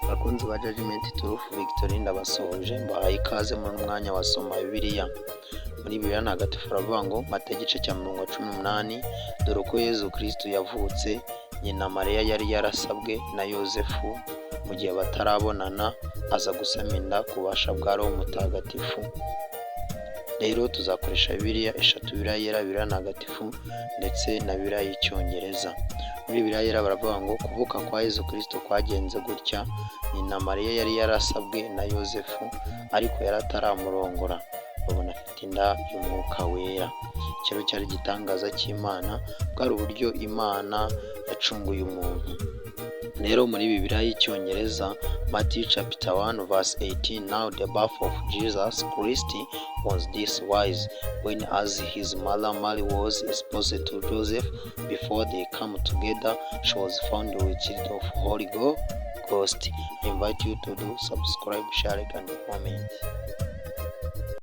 Bakunzi ba Judgment Truth Victory, ndabasuhuje, mbahaye ikaze muri mwanya wa Soma Bibiliya. Muri Bibiliya Ntagatifu baravuga ngo Matayo igice cya 18: "Dore uko Yezu Kristo yavutse. Nyina Mariya yari yarasabwe na Yozefu, mu gihe batarabonana aza gusama inda ku bubasha bwa Roho Mutagatifu." Rero tuzakoresha Bibiliya eshatu: Bibiliya Yera, Bibiliya Ntagatifu ndetse na Bibiliya y'Icyongereza. Muri Bibiliya Yera baravuga ngo kuvuka kwa Yezu Kristo kwagenze gutya: nyina Mariya yari yarasabwe na Yozefu, ariko yari ataramurongora, babona afite inda y'Umwuka Wera. Icyo cyari igitangaza cy'Imana, bwari uburyo Imana yacunguye umuntu. Rero muri Bibiliya y'Icyongereza, Matthew chapter 1 verse 18: "Now the birth of Jesus Christ was this wise: when as his mother Mary was espoused to Joseph, before they come together, she was found with child of Holy Ghost." I invite you to do subscribe, share and comment.